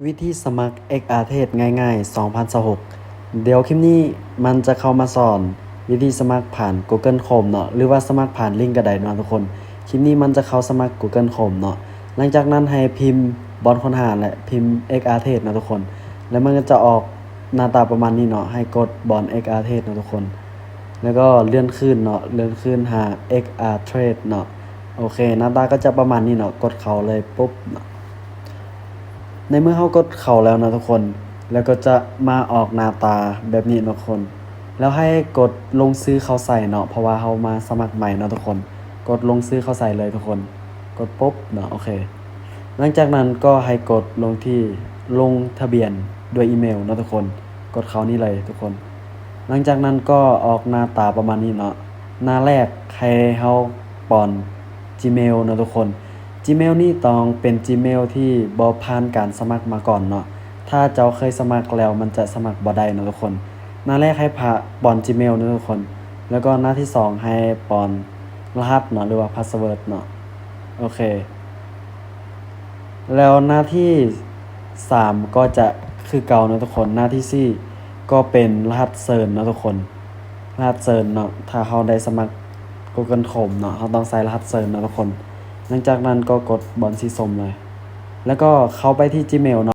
ວິທີສະໝັກ XR Trade ງ່າຍໆ ສອງພັນຊາວຫົກ. ດຽວຄລິບນີ້ມັນຈະເຂົ້າມາສອນວິທີສະໝັກຜ່ານ Google Chrome ເນາະ ຫຼືວ່າສະໝັກຜ່ານລິ້ງກໍໄດ້ເນາະທຸກຄົນ. ຄລິບນີ້ມັນຈະເຂົ້າສະໝັກ Google Chrome ເນາະ. ຫຼັງຈາກນັ້ນໃຫ້ພິມບ່ອນຄົ້ນຫາ ແລະ ພິມ XR Trade ເນາະທຸກຄົນ ແລ້ວມັນກໍຈະອອກໜ້າຕາປະມານນີ້ເນາະ. ໃຫ້ກົດບ່ອນ XR Trade ເນາະທຸກຄົນ ແລ້ວກໍເລື່ອນຂຶ້ນເນາະ ເລື່ອນຂຶ້ນຫາ XR Trade ເນາະ. ໂອເຄ ໜ້າຕາກໍຈະປະມານນີ້ເນາະ. ກົດເຂົ້າເລີຍປຸບເນາະ. ໃນເມື່ອເຮົາກົດເຂົ້າແລ້ວເນາະທຸກຄົນ ແລ້ວກໍຈະມາອອກໜ້າຕາແບບນີ້ເນາະທຸກຄົນ. ແລ້ວໃຫ້ກົດລົງຊື່ເຂົ້າໃສ່ເນາະ ເພາະວ່າເຮົາມາສະໝັກໃໝ່ເນາະທຸກຄົນ. ກົດລົງຊື່ເຂົ້າໃສ່ເລີຍທຸກຄົນ. ກົດປຸບເນາະ. ໂອເຄ ຫຼັງຈາກນັ້ນກໍໃຫ້ກົດລົງທີ່ລົງທະບຽນດ້ວຍອີເມວເນາະທຸກຄົນ. ກົດເຂົ້ານີ້ເລີຍທຸກຄົນ. ຫຼັງຈາກນັ້ນກໍອອກໜ້າຕາປະມານນີ້ເນາະ. ໜ້າແລກໃຫ້ເຮົາປ້ອນ Gmail ເນາະທຸກຄົນ. Gmail ນີ້ຕ້ອງເປັນ Gmail ທີ່ບໍ່ຜ່ານການສະໝັກມາກ່ອນເນາະ. ຖ້າເຈົ້າເຄີຍສະໝັກແລ້ວມັນຈະສະໝັກບໍ່ໄດ້ເນາະທຸກຄົນ. ໜ້າແລກໃຫ້ປະ ປ້ອນ Gmail ເນາະທຸກຄົນ ແລ້ວກໍໜ້າທີສອງໃຫ້ປ້ອນລະຫັດເນາະ ຫຼືວ່າ password ເນາະ. ໂອເຄ ແລ້ວໜ້າທີສາມກໍຈະຄືເກົ່າເນາະທຸກຄົນ. ໜ້າທີສີ່ກໍເປັນລະຫັດເຊີນເນາະທຸກຄົນ. ລະຫັດເຊີນເນາະ ຖ້າເຮົາໄດ້ສະໝັກ Google Chrome ເນາະ ເຮົາຕ້ອງໃສ່ລະຫັດເຊີນເນາະທຸກຄົນ. ຫຼັງຈາກນັ້ນກໍກົດບ່ອນສີສົ້ມເລີຍ ແລ້ວກໍເຂົ້າໄປທີ່ Gmail ເນາະ.